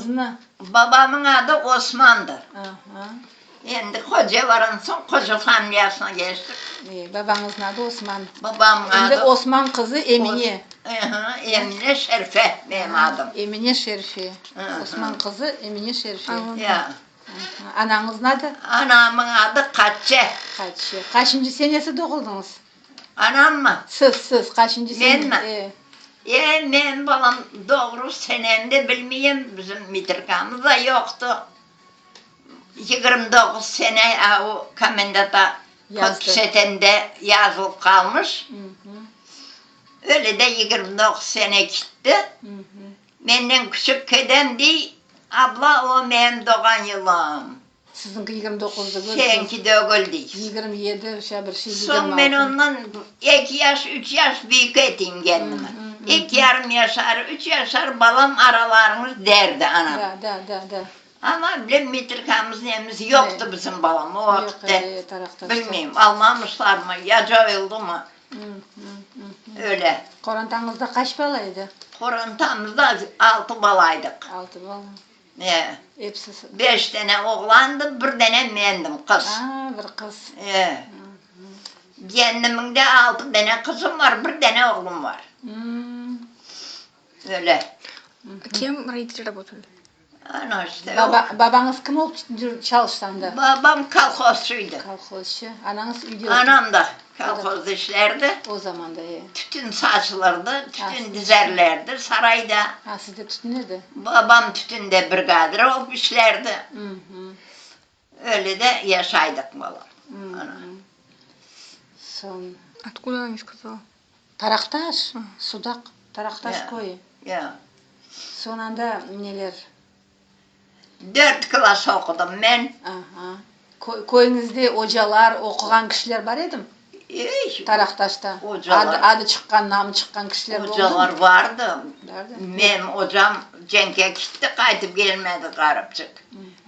Nı. Babamıñ adı Osmandır. Aha. Endi qoca varan soñ qoca familiyasına keçtik. E, babañıznıñ adı Osman. Babamıñ adı. Endi Osman qızı Emine. Aha, Emine Şerfe menim adım. Emine Şerfe. Osman qızı Emine Şerfe. Ya. Aha. Anañıznıñ adı? Anamıñ adı Qatçe. Qatçe. Qaçıncı senesi doğuldıñız? Anammı? Siz, siz, qaçıncı sene? Menmi? E. E, men, balam, doğru seneni de bilmeyim, bizim mitrkamız da yoqtı. 29 sene a o komendata podpis etende yazılıp qalmış. Öyle de 29 sene kitti. Menden küçük kedem dey, abla, o menim doğğan yılım. Siziñki 29 degil. Señki degil dey. 27, şa bir şey, 26. Soñ men ondan eki yaş, üç yaş büyük eteyim kendimi. Eki yarım yaşar, üç yaşar balam aralarıñız derdi anam. Da, da, da, da. Amma bilem metrikamız nemiz yoqtı bizim balam o vaqıtte. Bilmeyim, almamışlarmı, ya coyuldımı, öyle. Qorantañızda qaç bala edi? Qorantamızda altı balaydıq. Altı bala. E. Episi. Beş dene oğlandı, bir dene mendim, qız. A, bir qız. E. Kendimiñ de altı dene qızım var, bir dene oğlum var. Öyle. Kem roditeli rabotali? Ana işte. Baba, babañız kim olıp çalıştı anda? Babam kolhozcıydı. Kolhozcı. Anañız üyde Anam da kolhozda işlerdi. O zamanda, e. Tütün saçılırdı, tütün dizerlerdi sarayda. A, sizde tütün edi? Babam tütünde brigadir olıp işlerdi. Öyle de yaşaydıq balam. Ana. Soñ. Otkuda ona сказала? Taraqtaş, Sudaq, Taraqtaş köyü. Ya. Soñ anda neler? Dört klass oqudım men. Aha. Köyüñizde ocalar, oquğan kişiler bar edimi? Ey, Taraqtaşta. Ocalar. Adı, adı çıqqan, namı çıqqan kişiler boldı mı? Ocalar vardı. Vardı. Menim ocam cenkke kitti, qaytıp kelmedi ğaripçik.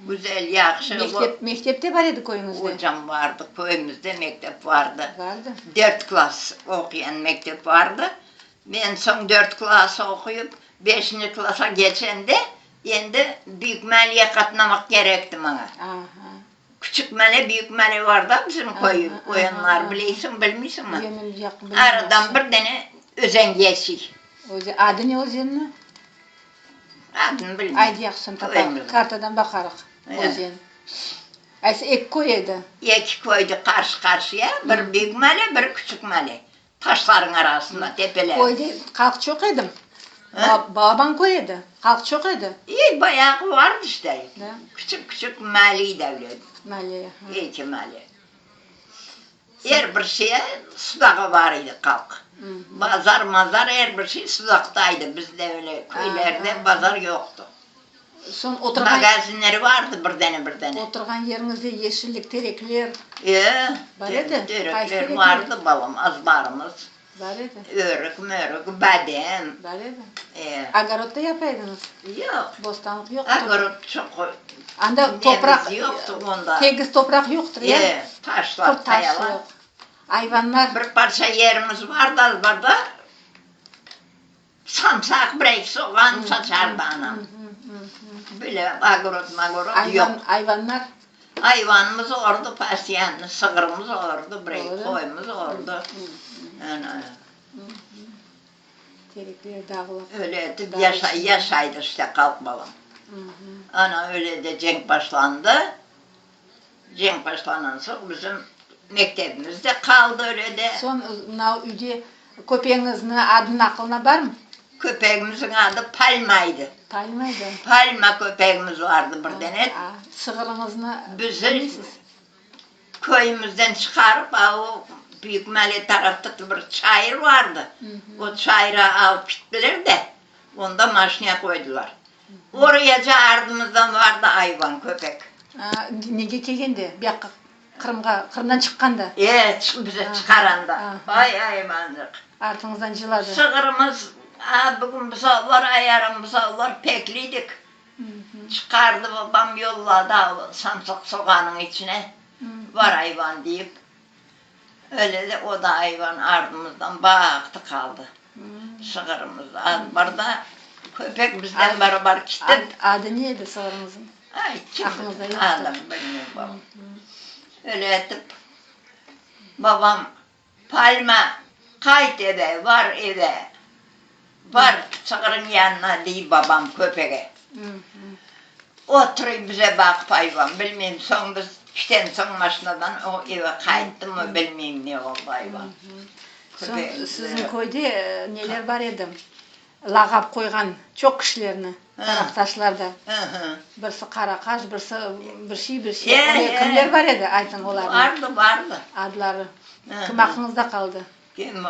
Güzel, yahşı. Mektep, mektep de bar edi köyüñizde? Ocam vardı, köyümizde mektep vardı. Vardı. Dört klass oquyan mektep vardı. Men soñ dört klass oquyıp, beşinci klassa keçende, Endi Büyük Maliye qatnamaq kerekti maña. Küçük Male, Büyük Male bar da bizim köy, oyanlar bileysiñ, bilmeysiñmi? Aradan bir dene özen geçiy. Adı ne özenniñ? Adını bilmeyim. Aydı yahşısını tapayıq, kartadan baqarıq, özen. Aysa eki köy edi. Eki köydi qarşı-qarşıya, bir Büyük Male, bir Küçük Male. Taşlarıñ arasında, tepeler. Köyde halq çoq edi. Balaban köy edi. Halq çoq edi. E, bayağı vardı işte. Da. Küçük-küçük maliy devlet. Maliy, ha. Eki maliy. Er bir şeye Sudağa bar edi halq. Bazar, mazar, er bir şey Sudaqta edi. Bizde öyle köylerde bazar yoqtı. Soñ oturğan. Magazinleri vardı bir dene, bir dene. Oturğan yeriñizde yeşillik, terekler. E, Bar edi? Qaysı terekler terekler? vardı, balam, azbarımız. Bar edi? Örük, mörük, badem. Bar edi? E. Ogorod da yapa ediñiz? Yoq. Bostanlıq yoqtı? Ogorod çoq. Anda topraq. Nemiz yoqtı onda. Tegiz topraq yoqtır, ya? E, taşlar, Qurt taşlı. qayalar. Ayvanlar. Bir parça yerimiz vardı azbarda. Samsaq, bir eki soğan saçardı anam. Böyle ogorod-mogorod yoq. Ayvanlar? Ayvanımız olurdı, pasyanlı sığırımız olurdı, bir eki qoyumız olurdı. Ana. Terekler, dağlıq. Öyle etip yaşaydı işte halq balam. Ana öyle de cenk başlandı. Cenk başlanan soñ bizim mektebimiz de qaldı öyle de. Soñ mınau üyde köpegiñizni adınıñ aqılına barmı? Köpegimizniñ adı Palma edi. Palma edi. Palma köpegimiz vardı bir dene. Sığırıñıznı bilmeysiz? Bizi köyümizden çıqarıp, a o Büyük Male tarafta bir çayır vardı. O çayıra alıp gittiler de, onda maşina qoydılar. Orayaca ardımızdan vardı ayvan, köpek. Nege kelgende, bu yaqqa, Qırımğa, Qırımdan çıqqanda? E, bizi çıqaranda. Vay, ayvancıq. Artıñızdan cıladı. Sığırımız, a, bugün buzavlar, a, yarın buzavlar pekliydik. Çıqardı babam, yolladı samsaq soğanıñ içine, var ayvan deyip. Öyle de o da ayvan ardımızdan baqtı qaldı. Sığırımız azbarda. Köpek bizden barabar kitti. Adı ne edi sığırıñıznıñ? Ay, kim bilir, adını bilmeyim, balam. Öyle etip, babam, Palma, qayt eve, var eve, bar sığırıñ yanına, dey babam köpege. Oturuy bize baqıp ayvan, bilmeyim, soñ biz pişten soñ maşinadan o eve qayttımı, bilmeyim ne oldı ayvan. Soñ siziñ köyde neler bar edi? Lağap qoyğan çoq kişilerni taraftaşlar da. Birisi Qaraqaş, birisi bir şey, bir şey. Öyle kimler bar edi, aytıñ olarnı. Bardı, bardı. Adları. Kim aqlıñızda qaldı? Kim?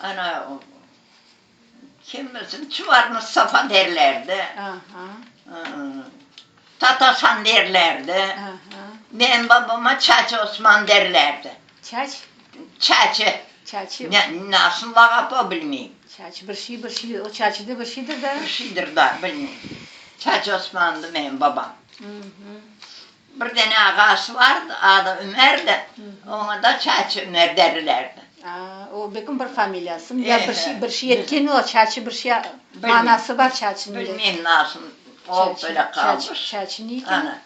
Ana, kim bilsin, Çubar Mustafa derlerdi. Tatasan derlerdi. Menim babama Çaçı Osman derlerdi. Çaç? Çaçı. Çaçı. Ne, nasıl lağap o, bilmeyim. Çaçı bir şey, bir şey, o çaçı da bir şeydir da. Bir şeydir da, bilmeyim. Çaçı Osmandı menim babam. Bir dene ağası vardı, adı Ümerdi, oña da Çaçı Ümer derlerdi. A, o belkim bir familiyası, ya bir şey, bir şey etken ola, Çaçı bir şey, manası bar Çaçınıñ. Bilmeyim nasıl olıp öyle qalmış. Çaçı, Çaçı ne eken? Ana.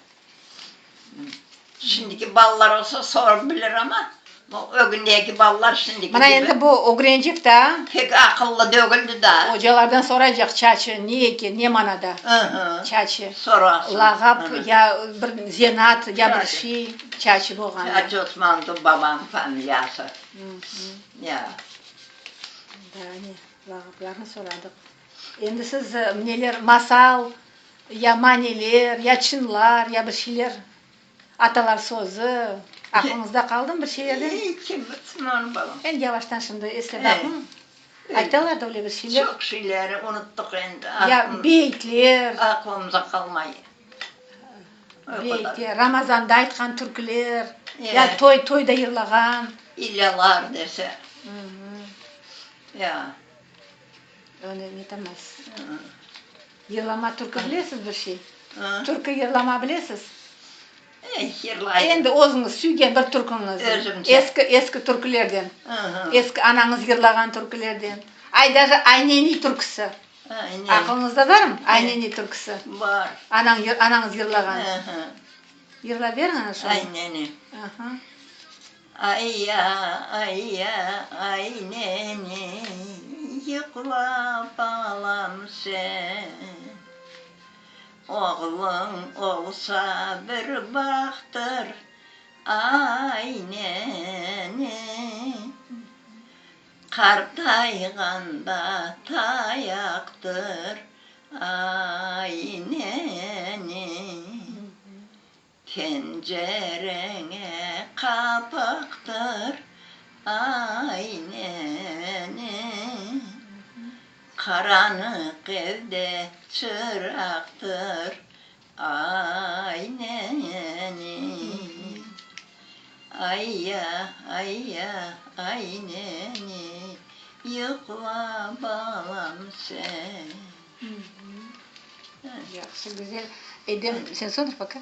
Şimdiki balalar olsa sorıp bilir amma, bu ögündeki balalar şimdiki Mına kibi. endi bu ögrenecek daa. Pek aqıllı degildi daa. Ocalardan soraycaq çaçı ne eken, ne manada çaçı. Sorasın. Lağap ya bir zenaat, ya bir şey çaçı bolğanda. Çaçı Osmandı babamnıñ familiyası. Ya. Daa ne, lağaplarnı soradıq. Endi siz neler, masal, ya maneler, ya çınlar, ya bir şeyler, atalar sözü, aqlıñızda qaldımı bir şeylerden? Ey, kim bilsin onı, balam. Endi yavaştan şimdi eslep baqıñ. Aytalar da öyle bir şeyler. Çoq şeyleri unuttıq endi. Ya beyitler. Aqlımızda qalmay. Beyitler, Ramazanda aytqan türküler, ya toy, toyda yırlağan. İlâlar dese. Ya. Onı netamaz. Yırlama türkü bilesiz bir şey? Türkü yırlama bilesiz? Yırlayım. Endi özüñiz süygen bir türküñiz. Özümce. Eski, eski türkülerden. Eski anañız yırlağan türkülerden. Ay, daje Ayneniy türküsi. Aqılıñızda barmı Ayneniy türküsi? Bar. Anañ, anañız yırlağan. Yırlap beriñ ana şunı. Ayneni. Aha. Ayya, ayya, ayneni, yuqla balam sen. Oğluñ olsa bir bahtır, ayneni. Qartayğanda tayaqtır, ayneni. Pencereñe qapaqtır, ayneni, Qaranıq evde çıraqtır, ayneni. Ayya, ayya, ayneni, yuqla, balam, sen. Yahşı, güzel. Edem, sen sodır poka.